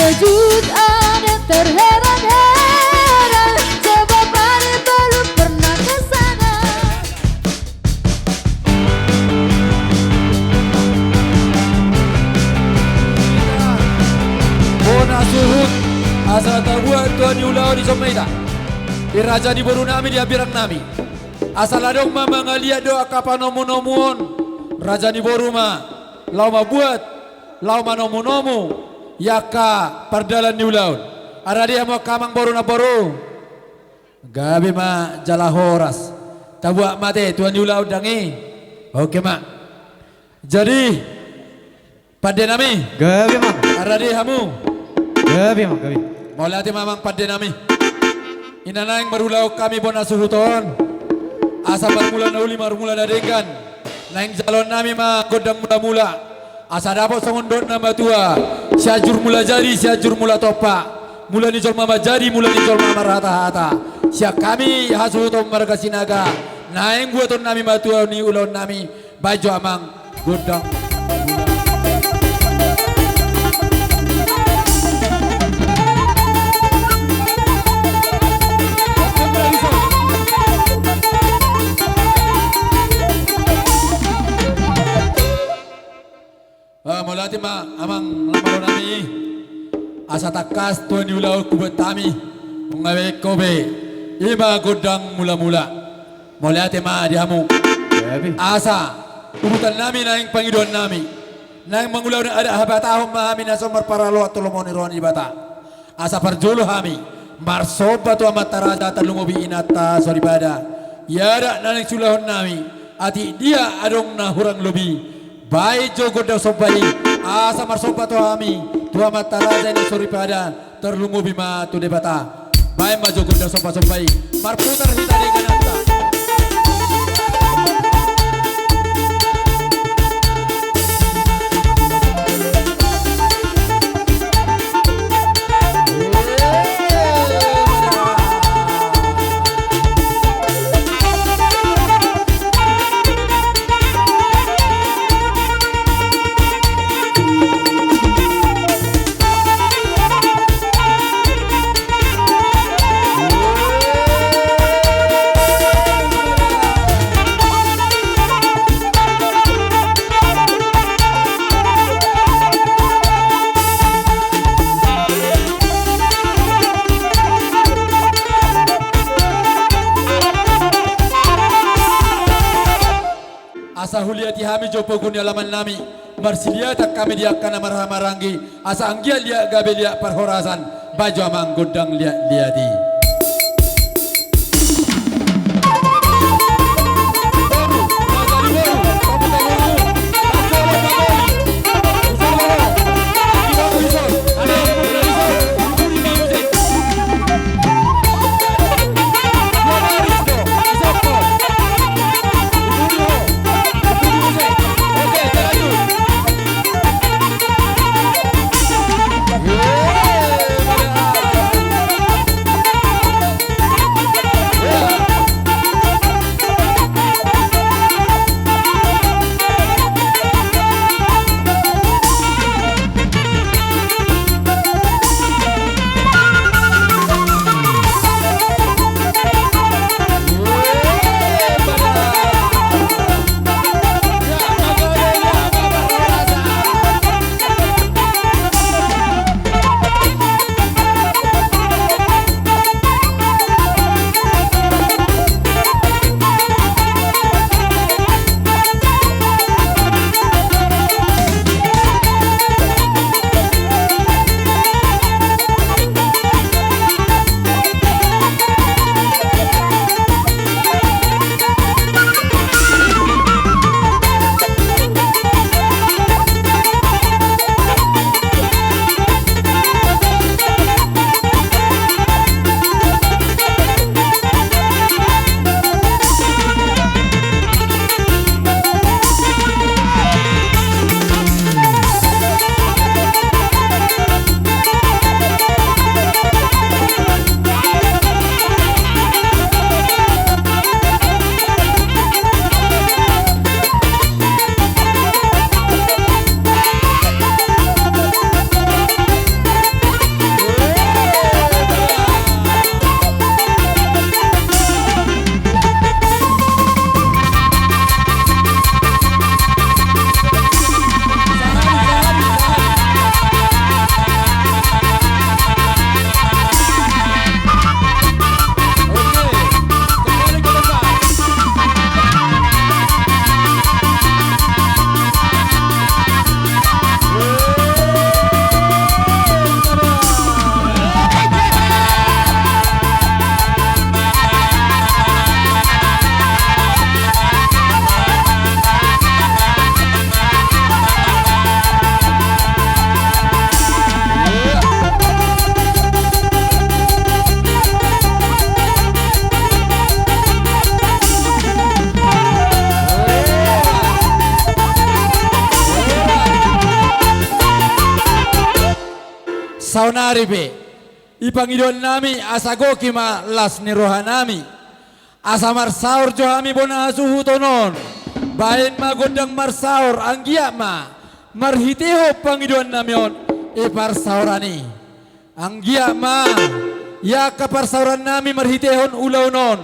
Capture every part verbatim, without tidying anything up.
Terkejut ada, terheran-heran, sebab ada belum pernah ke sana. Bona suhut, asa tabuat tua ni ulaon i songon hita. Di raja ni boru nami, di hambirang nami. Asa ladong ma mangaliat dohot angka panomu-nomu on, raja ni boru ma, laho mambuat, laho manomu-nomu, di angka pardalan ni ulaon. Rade hamu angka amang boru, namboru. Gabe ma jala horas. Tabuat ma ate tua ni ulaon dang i. Oke ma. Jadi, pande nami. Gabe ma. Rade hamu. Gabe ma, gabe. Mauliate ma amang pande nami. Ina naeng marulaon hami bona suhut on. Asa marmula na uli, marmula na denggan. Naeng jaloon nami ma gondang mula-mula. Asa dapot songon dohot na matua, Sianjur Mula Jadi, Sianjur Mula Tompa. Mula ni jolma manjadi, mula ni jolma marhata-hata. Sian hami hasuhuton marga Sinaga, naeng buaton nami ma tua ni ulaon nami. Baen jo amang gondang. Ah, mauliate ma amang namboru nami. Asa tangkas tua ni ulaon hubuat hami. Nunga baen ho be. I ma gondang mula-mula. Mauliate ma di hamu. Gabe. Asa urutan nami naeng pangidoan nami. Naeng mangulahon adat habatahon ma hami na so marparaloan tu lomo ni roha ni Debata. Asa parjolo hami marsomba tu Amanta Raja, tarlumobi Inanta Soripada. Ia adat na naeng siulahon nami, atik dia adong na hurang lobi. Baen jo gondang somba i, asa marsomba tu hami tu Amanta Raja Inanta Soripada, tarlumobi ma tu Debata. Baen ma jo gondang somba-somba i. Marputar hita di gananta. Asa huliati hami jo pogu ni alaman nami, marsiliatan hami di angka na marhahamaranggi, asa anggiat liat gabe liat parhorasan, baen jo amang gondang liat-liat i. Saonari pe, i pangidoan nami asa gok i ma las ni roha nami. Asa marsaor jo hami bona hasuhuton on. Baen ma gondang marsaor, anggiat ma marhitehon pangidoan nami on, i parsaoran i. Anggiat ma, i angka parsaoran nami marhitehon ulaon on.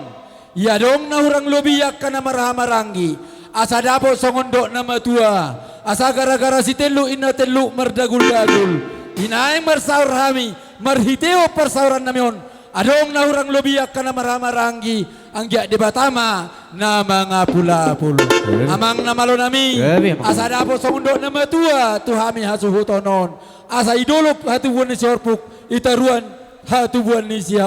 I adong na hurang lobi angka na marhahamaranggi, asa dapot songon dok na matua, asa gara-gara sitelluk inna telluk mardaguldagul. I naeng marsaor hami, marhitehon parsaoran nami on, adong na hurang lobi angka na marhahamaranggi, anggiat Debata ma na mangapulapul. Amang na malo nami, asa dapot songon dok na matua tu hami hasuhuton on, asa i dolok hatubuan ni si Horpuk, i toruan hatubuan ni si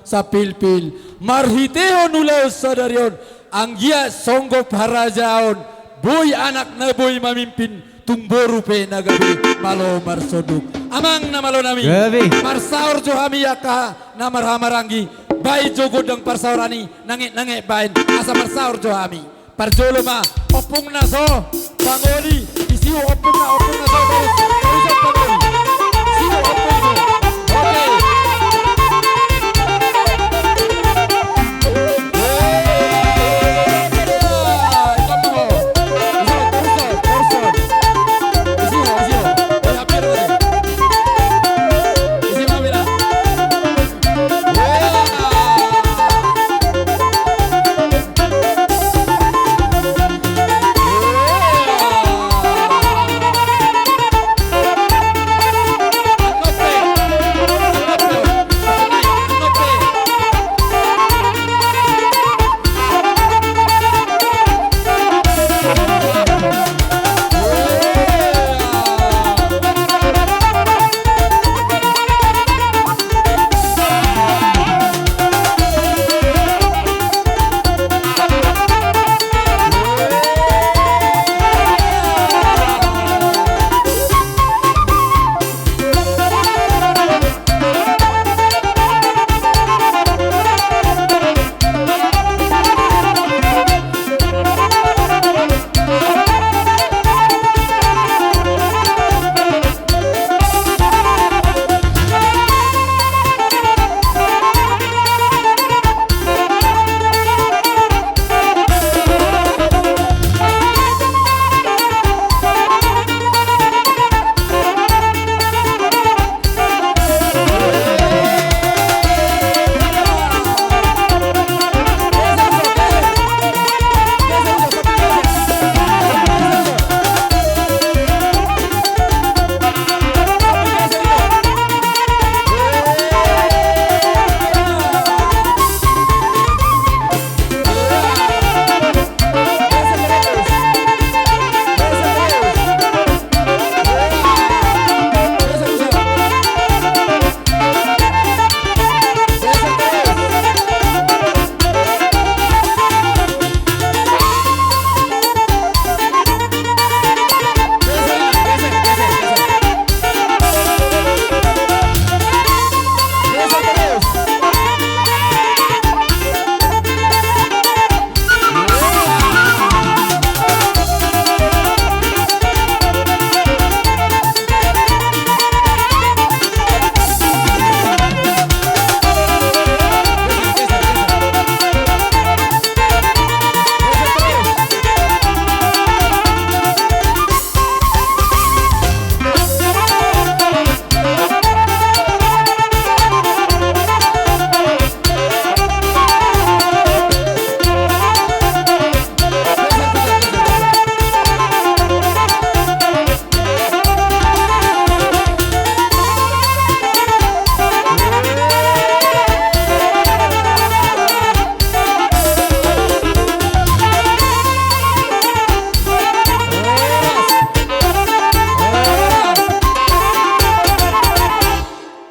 Sampilpil. Marhitehon ulaon sadari on, anggiat songgop harajaon, boi anak na boi mamimpin, tung boru pe na gabe malo marsonduk. Amang na malo nami, marsaor jo hami angka na marhahamaranggi, baen jo gondang parsaoran i, nanget-nanget baen, asa marsaor jo hami. Parjolo ma, ompung na so pangoli, disi ompung na, ompung na so, terus, terus pangoli. Disi ompung na. Oke.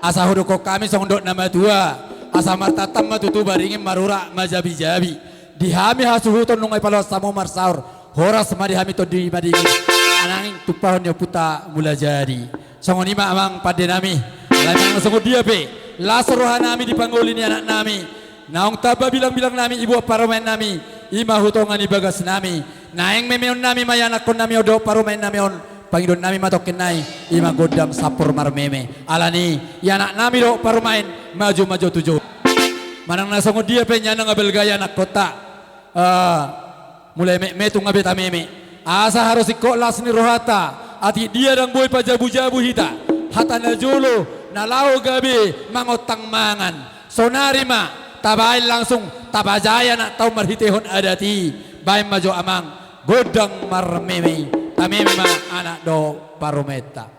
Asa hudokkon hami songon dok na matua, asa martantan ma tutu baringin, marurat ma jabijabi. Di hami hasuhuton nunga ipaloas hamu marsaor, horas ma di hami tondi madingin, nanging tumpahon ni Ompunta Mulajadi. Songon i ma amang pande nami. Alai manang na songon dia pe las roha nami di pangoli ni anak nami, naung tamba bilangbilang nami, iboan parumaen nami, i ma tu tonga ni bagas nami. Naeng memeon nami ma ianakhon nami on dohot parumaen nami on Pangidoan nami ma tongkin nai, i ma gondang sampur marmeme. Alani i anak nami do parumaen, maju-maju tu jolo. Manang na songon dia pe nian nang abal gaya anak kota. Ah, mulai metmetung abe tameme. Asa harus ingkon las ni rohanta, atik dia ndang boi pajabu-jabu hita. Hata na jolo, na laho gabe mangontang mangan. Sonari ma, tabaen langsung, tapajae anak taon marhitehon adat i. Baen ma jo amang, gondang marmeme, tameme ma anak dohot parumaenta.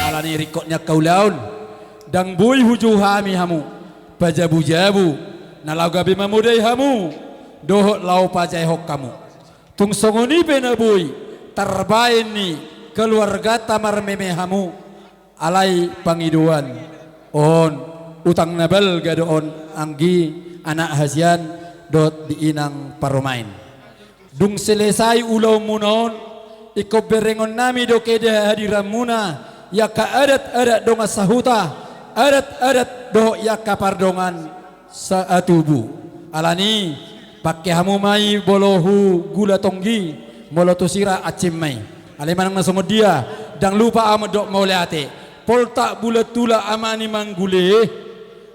Alani ringkot ni angka ulaon, ndang boi hujou hami hamu. pajabu-jabu, na laho gabe mamodai hamu, dohot laho pajaehon hamu. Tung songon i pe na boi tarbaen ni keluarganta marmeme hamu, alai pangidoan on, utang na balga do on, anggi anak hasian dohot di inang parumaen. Dung selesai ulaonmuna on, ingkon berengonnami do kehadiranmuna i angka adat-adat dongan sahuta, adat-adat dohot i angka pardongan saatubu. Alani, pangke hamu ma i molo tu gula tonggi, molo tu sira ancim ma i. Alai manang na songon dia, ndang lupa ahu mandok mauliate. Poltak bulan tulang ama ni manggule,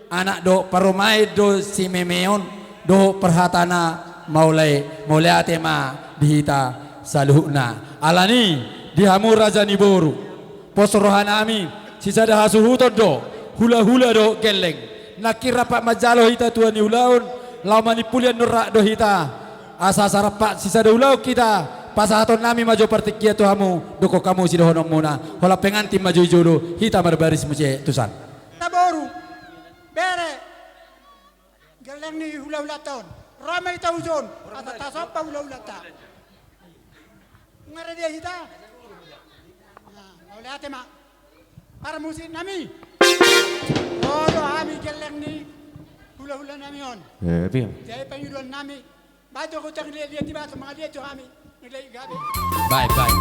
anak dohot parumaen do simemeon, dohot parhatana mauliate, mauliate ma di hita saluhutna. Alani, di hamu raja ni boru, pos rohanami, sisada hasuhuton do, hula-hula dohot gelleng. Nangkin rap manjalo hita tua ni ulaon, laho manimpuli annon rap do hita. Asa-asa rap sisada ulaon hita, pasahatonnami ma jo partingkian tu hamu, dungkon hamu sidohononmuna, holan pengantin ma jo i jolo, hita marbaris muse tusan. Naboru, bere, gelleng ni hula-hulanta on, ro ma hita tu son, asa tasomba hula-hulanta. Nunga rade hita. Nah, mauliate ma. Parmusiknami. Ro do hami gelleng ni hula-hulanami on. Eh, pian. Jadi pangidoannami. Baen do hutang liat-liat i, baen do mangaliat jo hami. Mangaliat gabe. Baik, baik.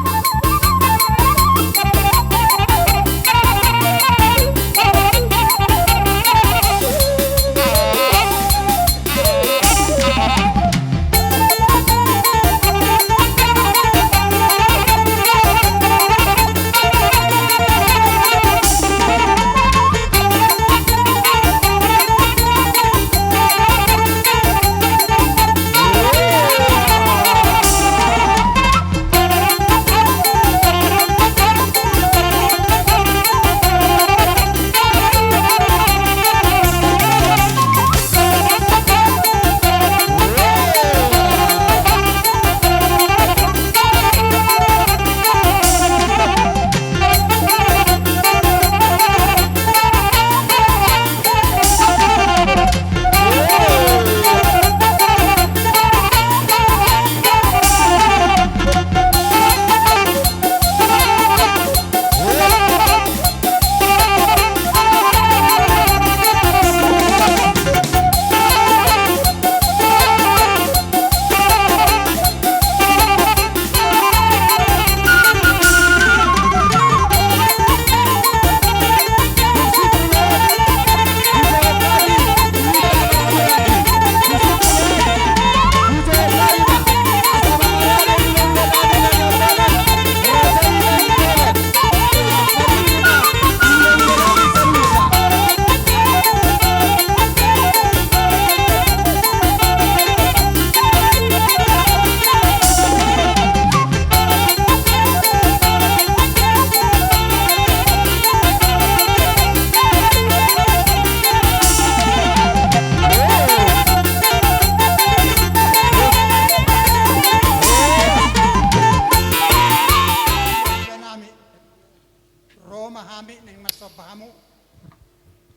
Ro ma hami naeng marsomba hamu.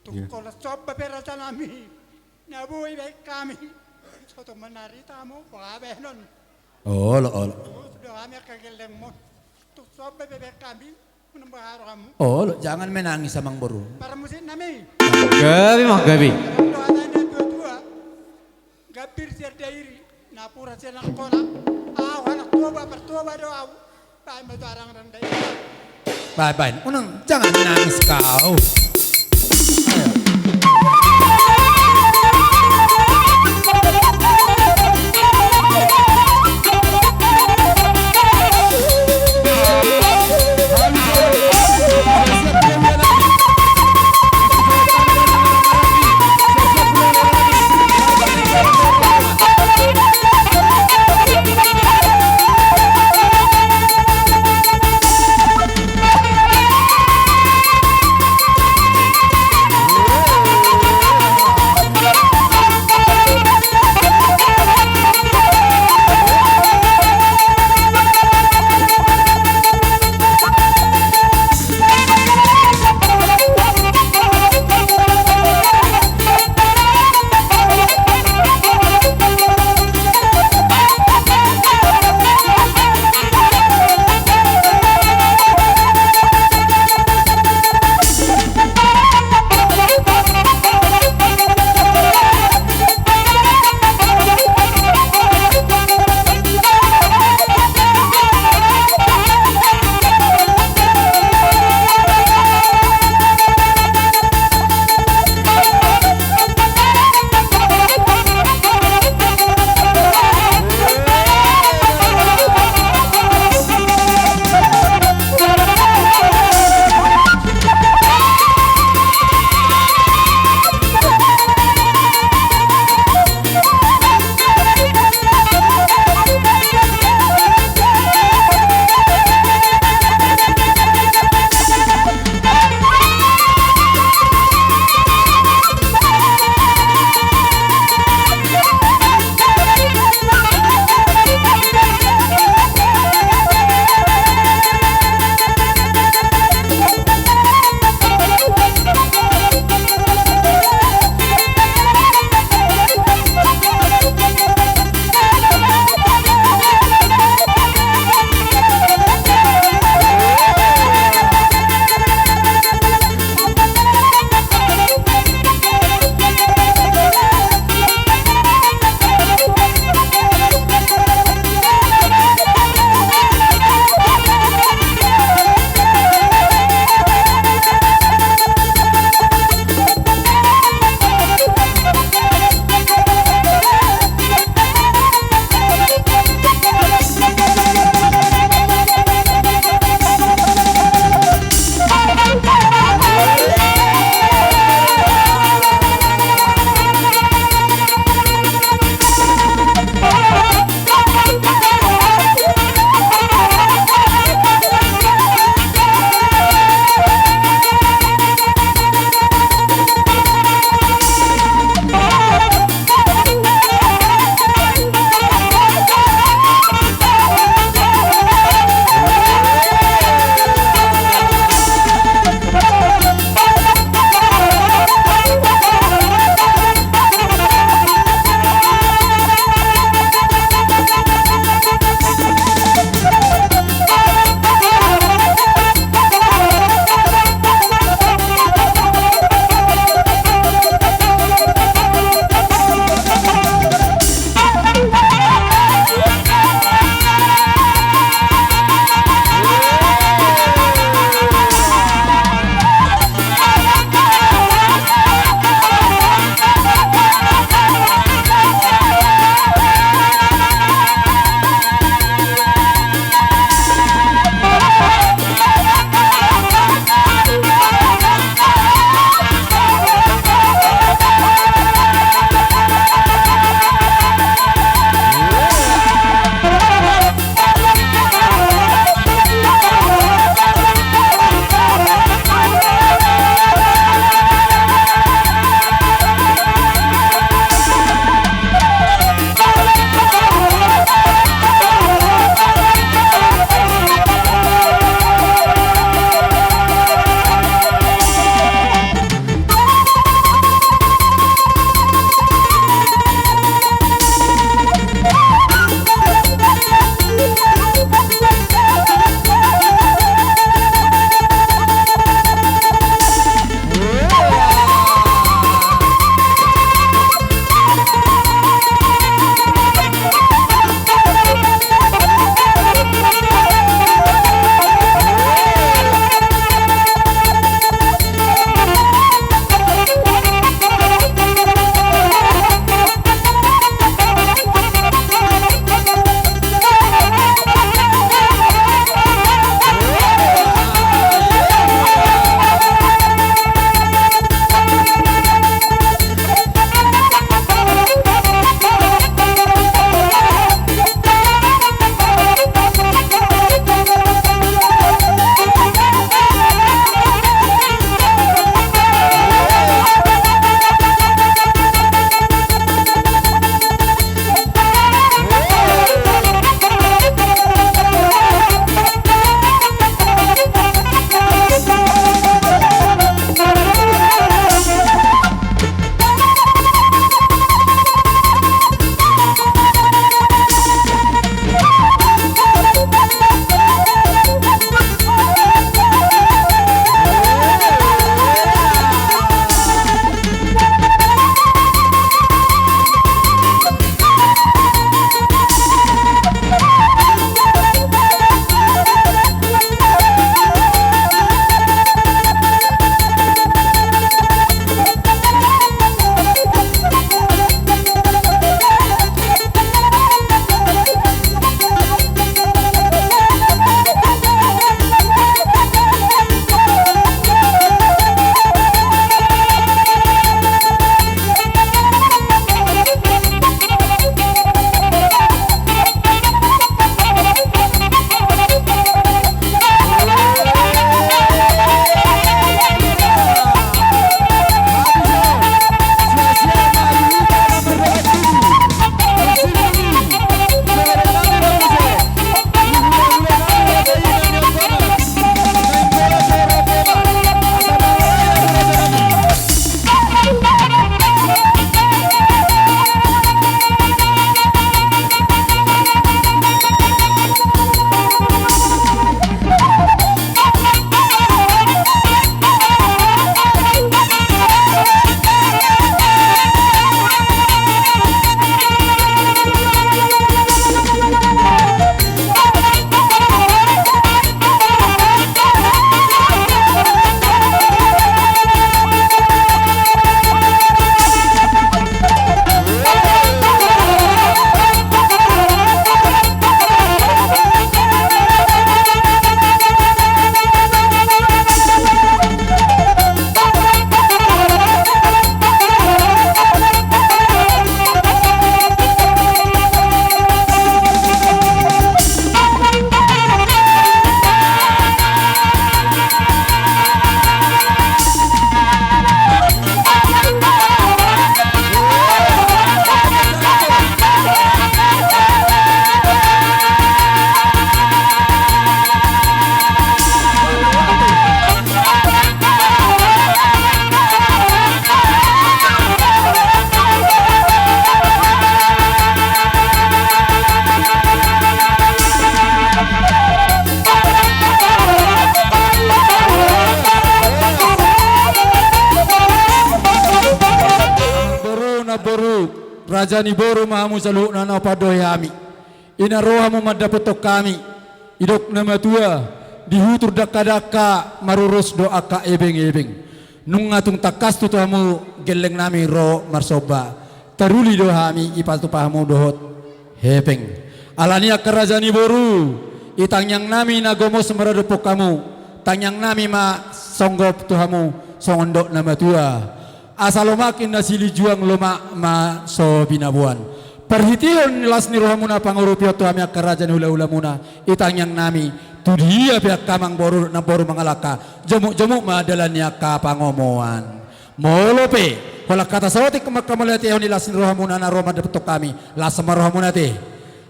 Tung holan somba pe rajanami, na boi baen hami. Sotung manarita hamu, boha baenon. Olo, olo. Tus do hami angka gellengmon. Tung somba pe baen hami, unang boha rohamu. Olo, jangan menangis amang boru. Parmusiknami. Gabe ma, gabe. Dohot hata ni na tua-tua. Gambir sian Dairi, napuran sian Angkola. Ahu anak Toba, partoba do ahu. Baen ma tu arangrang Dairi. Baen, baen. Unang, jangan menangis kau. Ayo. Raja ni boru ma hamu saluhutna na hupandohi hami. I na ro hamu mandapothon hami, didok na matua, di hutur dangkadangka marurus do angka ebengebeng. Nunga tung tangkas tutu hamu gelleng nami ro marsomba. Taruli do hami ipatupa hamu dohot hepeng. Alani i angka raja ni boru, i tangiang nami na gomos maradophon hamu, tangiang nami ma songgop tu hamu songon dok na matua. Asa lomak ninna silinjuang, lomak ma so binaboan. Parhitehon las ni rohamuna pangurupihon tu hami angka raja ni hulahulamuna, i tangiang nami, tu dia pe angka amangboru namboru mangalangka, jomukjomuk ma dalan ni angka pangomoan. Molo pe holan hata saotik ma angka mauliate on di las ni rohamuna na ro mandapothon hami, las ma rohamuna ate.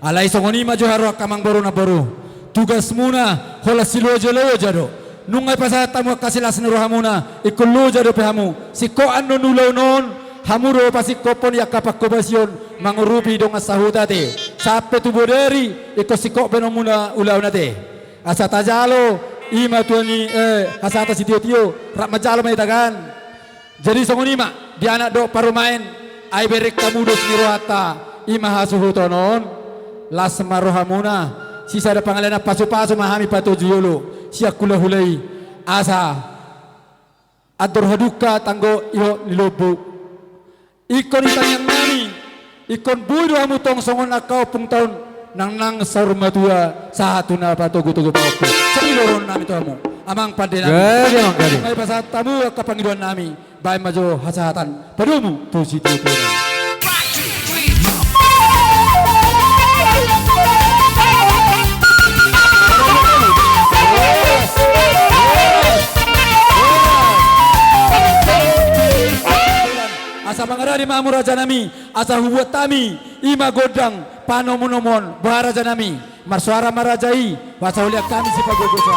Alai songon i ma jo haroa angka amangboru namboru. Tugasmuna holan silojaloja do. Nunga dipasahat hamu angka silas ni rohamuna, ingkon loja dope hamu. Singkop annon ulaon on, hamu do pasingkophon i angka panghobasion, mangurupi dongan sahuta ate. Sampe tu bodari, ingkon singkop be annon muna ulaon ate. Asa tajalo, i ma tua ni, eh, hasahatan sitiotio, rap manjalo ma hita kan. Jadi songon i ma, di anak dohot parumaen, ai bereng hamu dos ni rohanta, i ma hasuhuton on, las ma rohamuna, sisada pangalean, pasupasu ma hami patoju jolo, sian hulahula i, asa andor hadungka tanggo ihot ni lombu. Ingkon i tangiang nami, ingkon boi do hamu tong songon angka ompungta on, nangnang saur matua, sahat tu na patogutogu pahompu. Songon i do dohonon nami tu hamu, amang pande nami. Gari, amang, gari. Nunga dipasahat hamu angka pangidoan nami, baen ma jo hasahatan, padomu tu sitiotio nami. Asa mangarade ma hamu raja nami, asa hubuat hami, i ma gondang panomunomuon, boha raja nami. Marsoara ma raja i, asa hulean hami sipagogosa.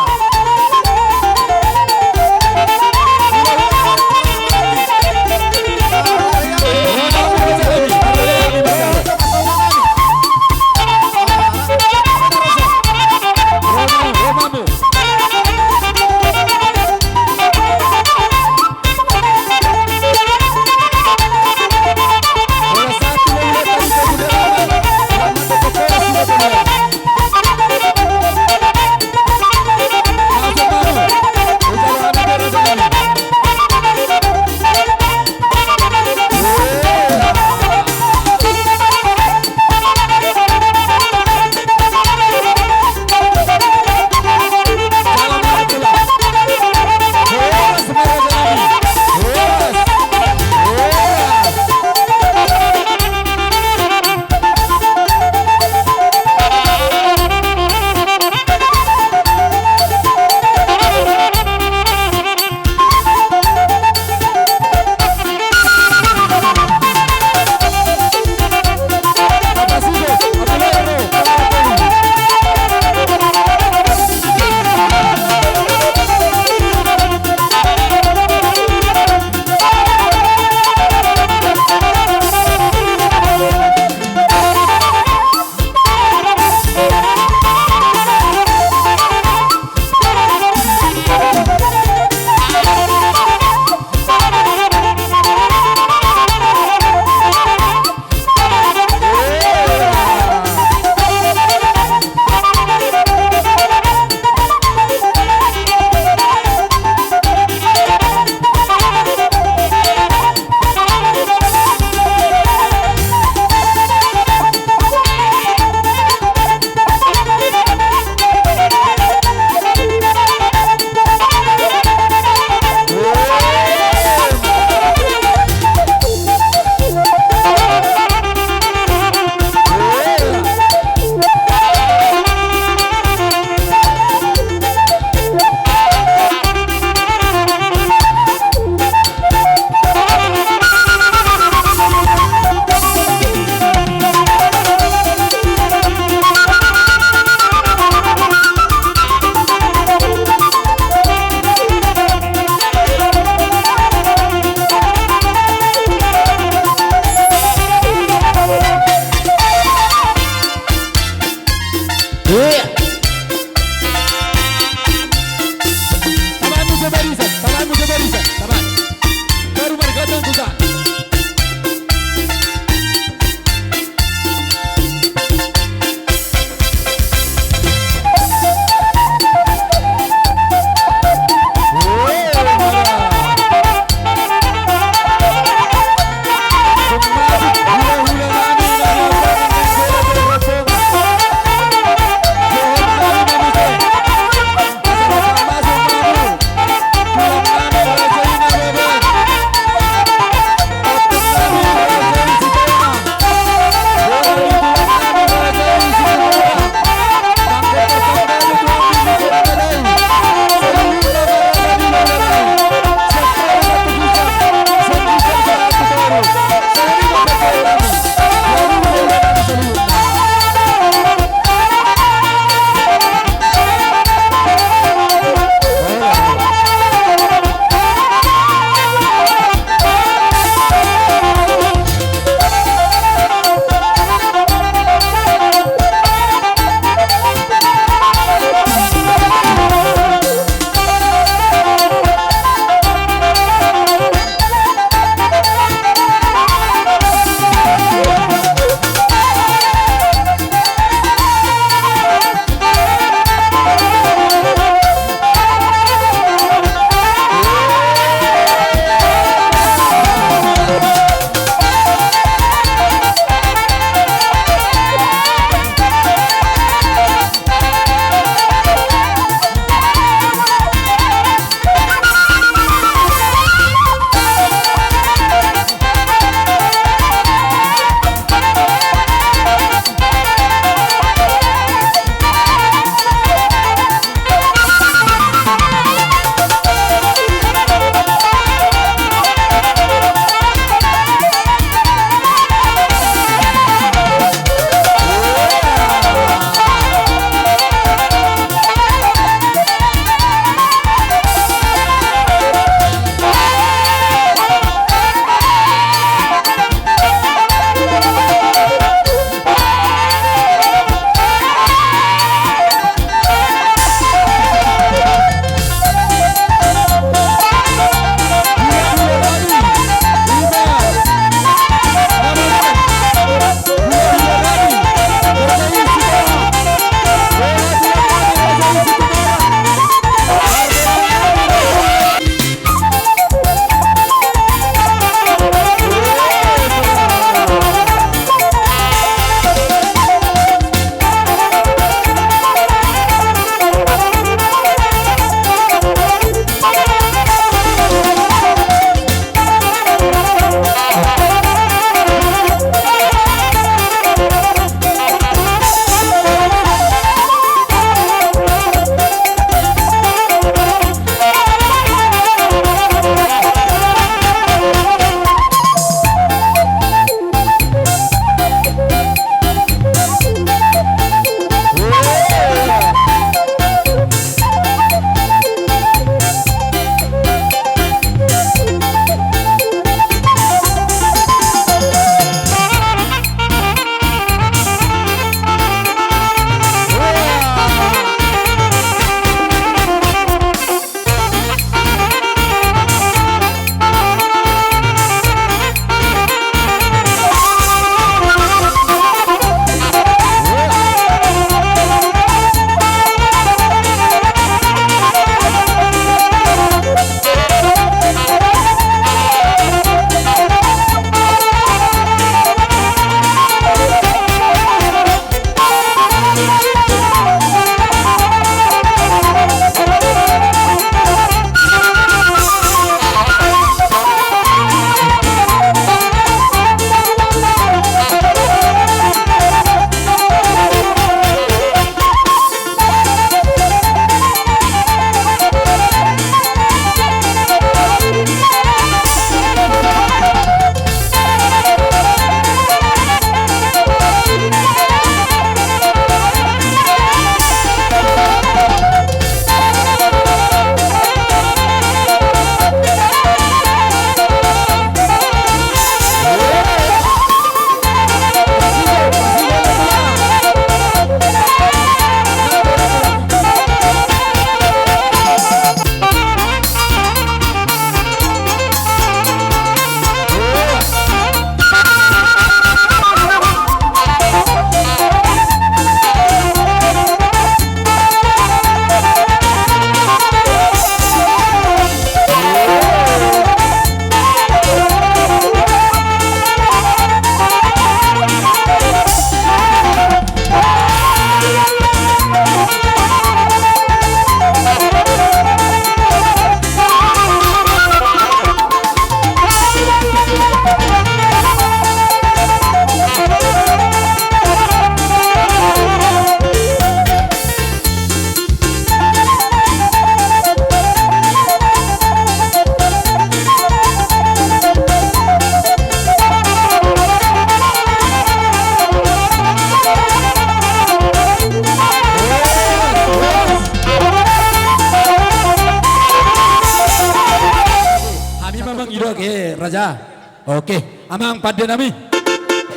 Raja. Oke, amang pande nami.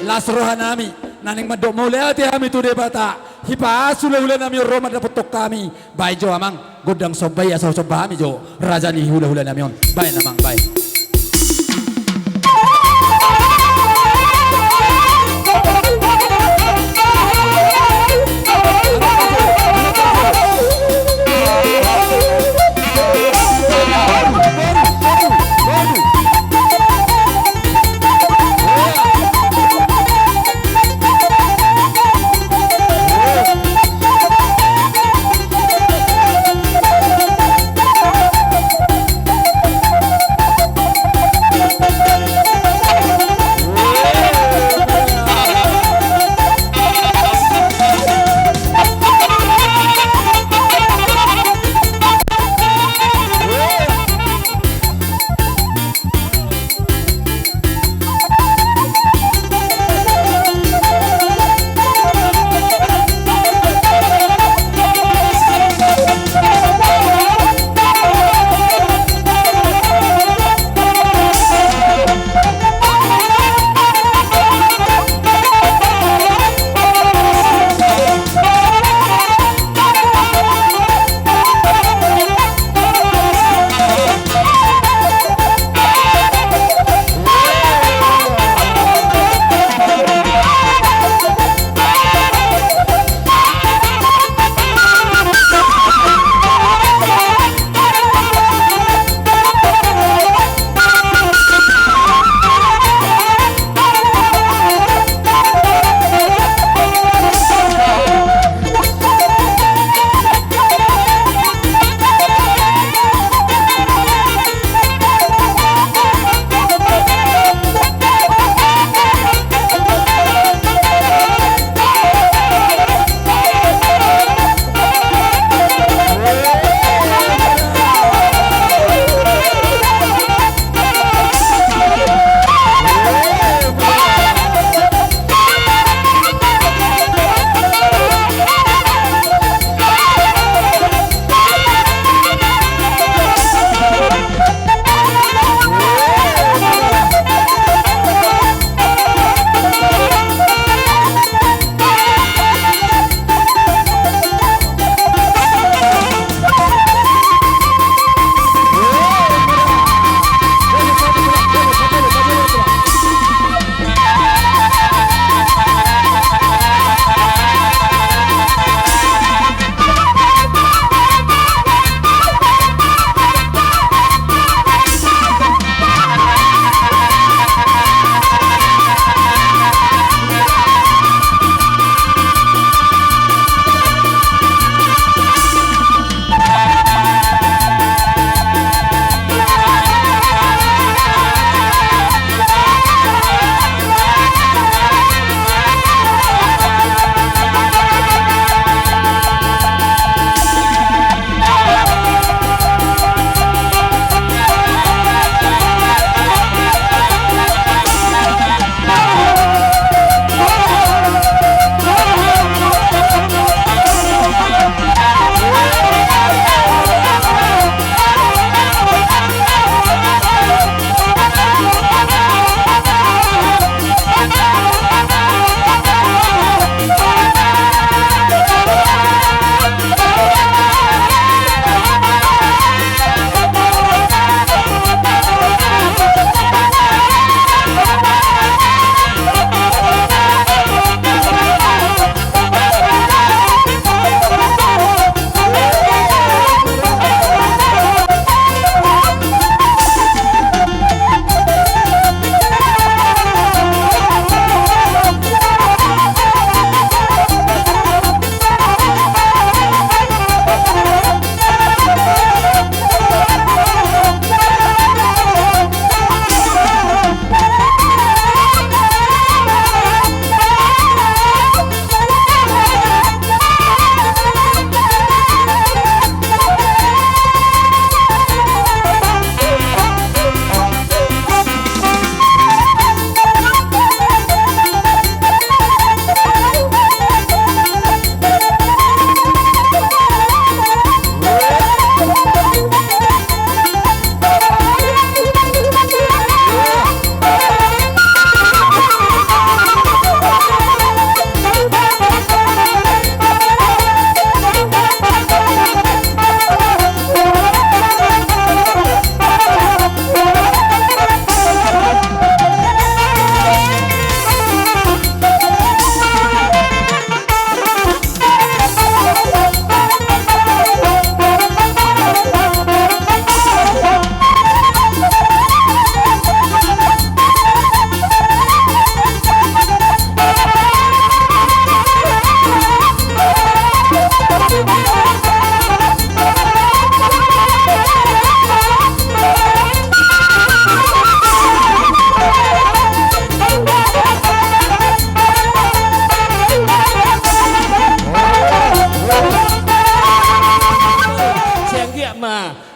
Las roha nami. Naeng mandok mauliate hami tu Debata. Hipas hulahula nami on ro mandapothon hami. Baen jo amang gondang somba i asa somba hami jo raja ni hulahula nami on. Baen amang, baen.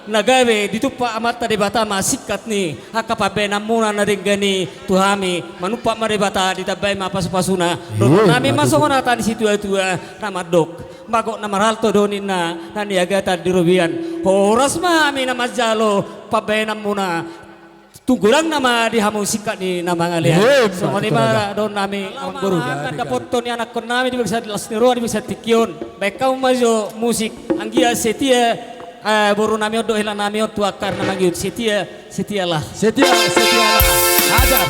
Na gabe ditumpak Amanta Debata ma singkat ni angka pambahenanmuna na denggan i tu hami, manumpak ma Debata, ditambai ma pasupasuna. Dohonon nami ma songon hata ni situatua na mandok: Magot na marhalto do ninna na niagatan di robean. Horas ma hami na manjalo pambahenanmuna. Tung godang nama di hamu singkat ni na mangalean. Songon i ma dohonon nami, amangboru. Angka dapoton ni anakkon nami di bagasan las ni roha di bagasan tingki on. Baen hamu ma jo musik, anggiat setia, eh, boru nami on dohot hela nami on tu angka na mangihut. Setia, setialah. Setia, setialah. Hajar.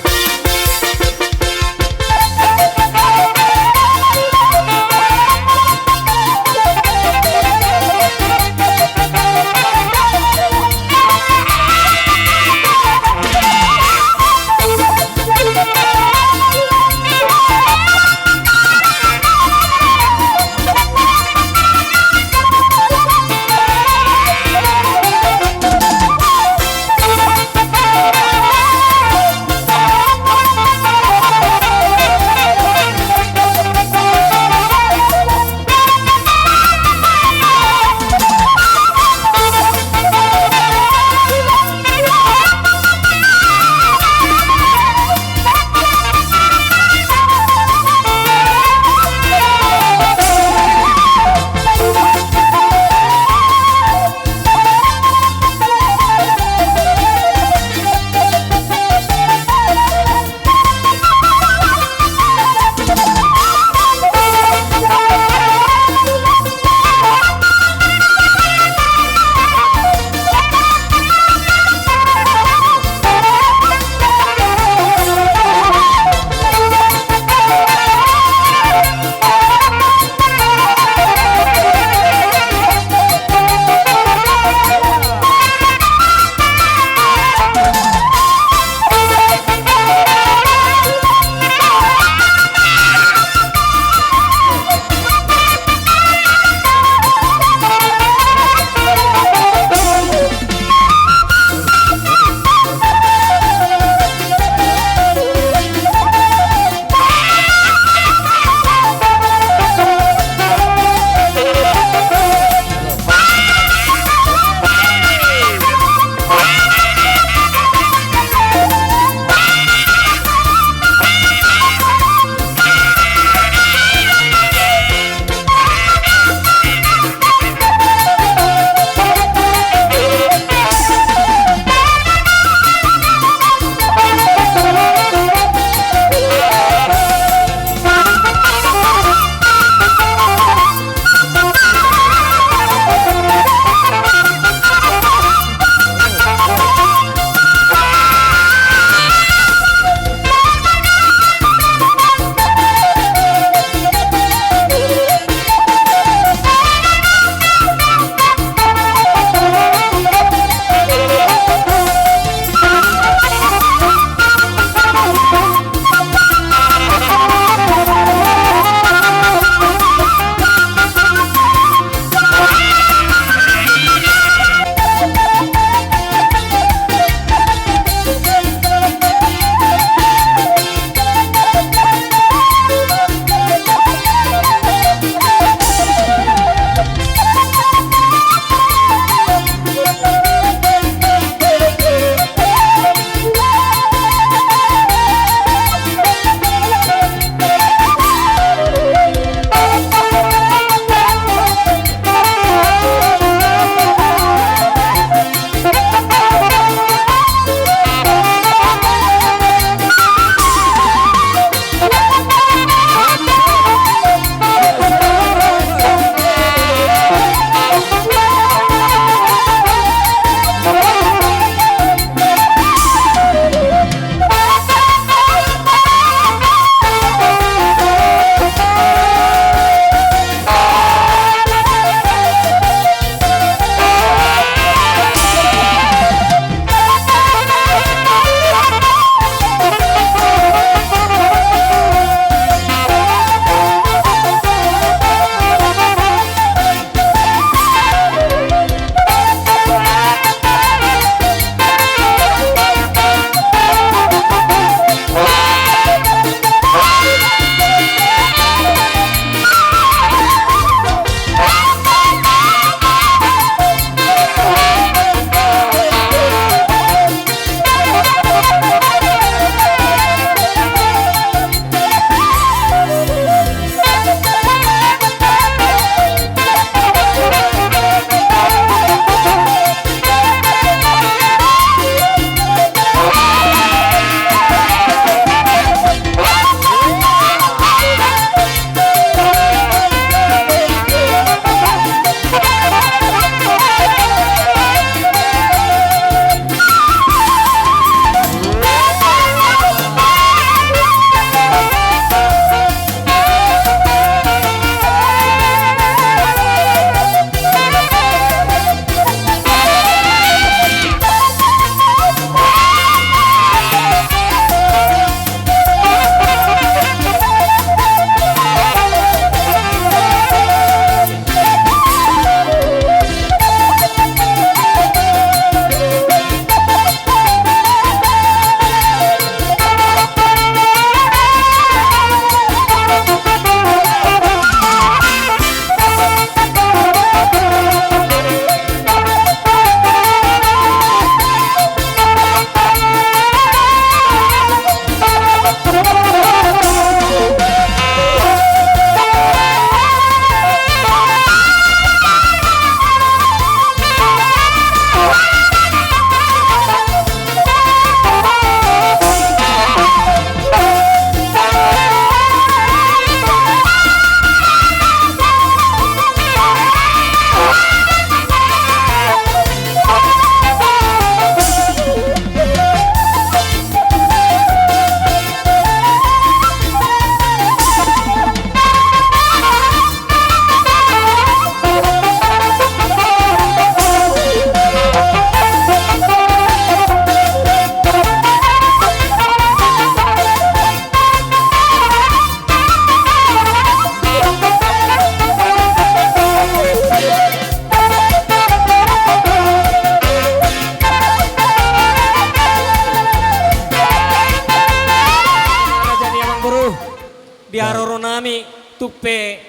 Nami, tung pe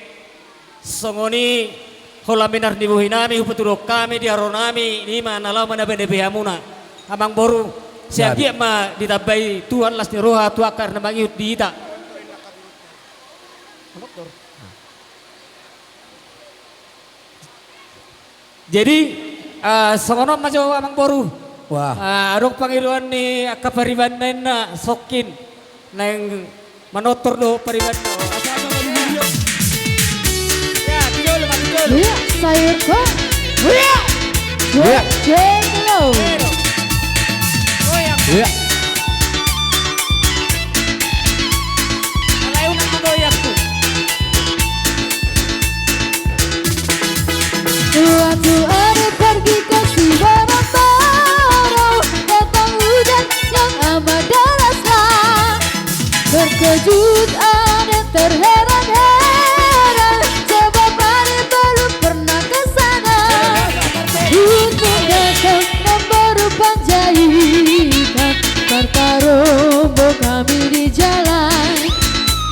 songon i holan minar ni bohi nami, hupatuduhon hami di haroro nami, i ma na laho manabe-nabe hamuna. Amang boru, sai anggiat ma ditambai Tuhan las ni roha tu angka na mangihut di hita. Jadi, eh, songon on ma jo amang boru. Wah. Eh, adong pangidoan ni angka paribanna inna songkin naeng manortor do paribanna. Asa apa, Bang? Ya, tiga puluh, tiga puluh. Iya, sayur kok. Iya. Iya. Iya. Iya. Alai unang manggoyang tu. Waktu Ade pergi ke Siborong Borong, datang hujan yang amat deraslah. Terkejut Ade, terheran-heran, sebab Ade belum pernah ke sana. Untung datang membaru Panjaitan, tarombo kami di jalan.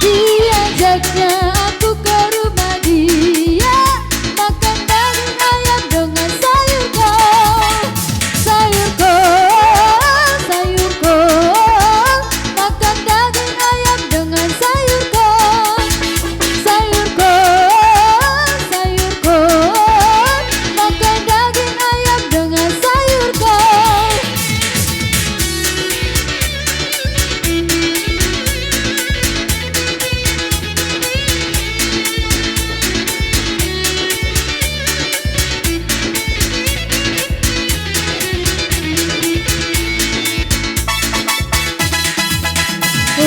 Diajaknya aku ke rumah dia, makan daging ayam dengan sayur kol. Sayur kol, sayur kol, makan daging ayam dengan sayur kol. Sayur kol, sayur kol, makan daging ayam dengan sayur kol.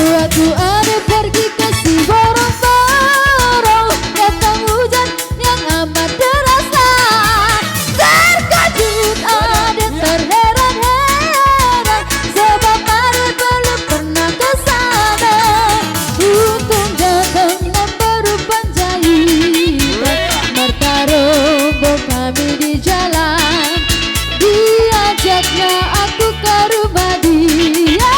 Waktu Ade pergi ke Siborong Borong, datang hujan yang amat deraslah. Terkejut Ade, terheran-heran, sebab Ade belum pernah ke sana. Untung datang membaru Panjaitan, martarombo kami di jalan. Diajaknya aku ke rumah dia,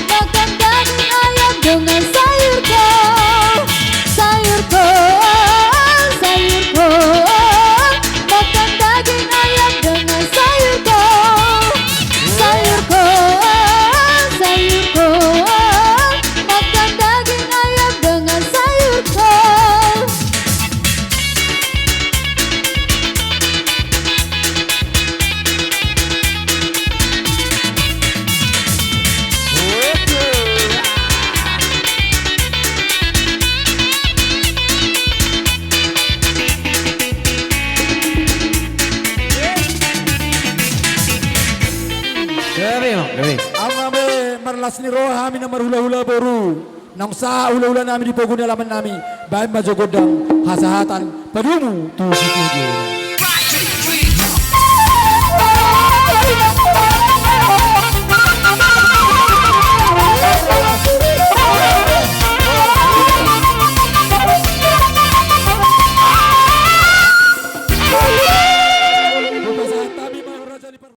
makan daging ayam dengan sayur kol. Sayur kol, sayur kol, makan daging ayam dengan sayur kol. Sayur kol, sayur kol, makan daging ayam dengan sayur kol. Gabe, Amang, gabe. Amang, gabe, marlas ni roha hami na marhulahula boru. Naung sahat hulahula nami di pogu ni alaman nami, baen ma jo gondang hasahatan padomu tu situtu.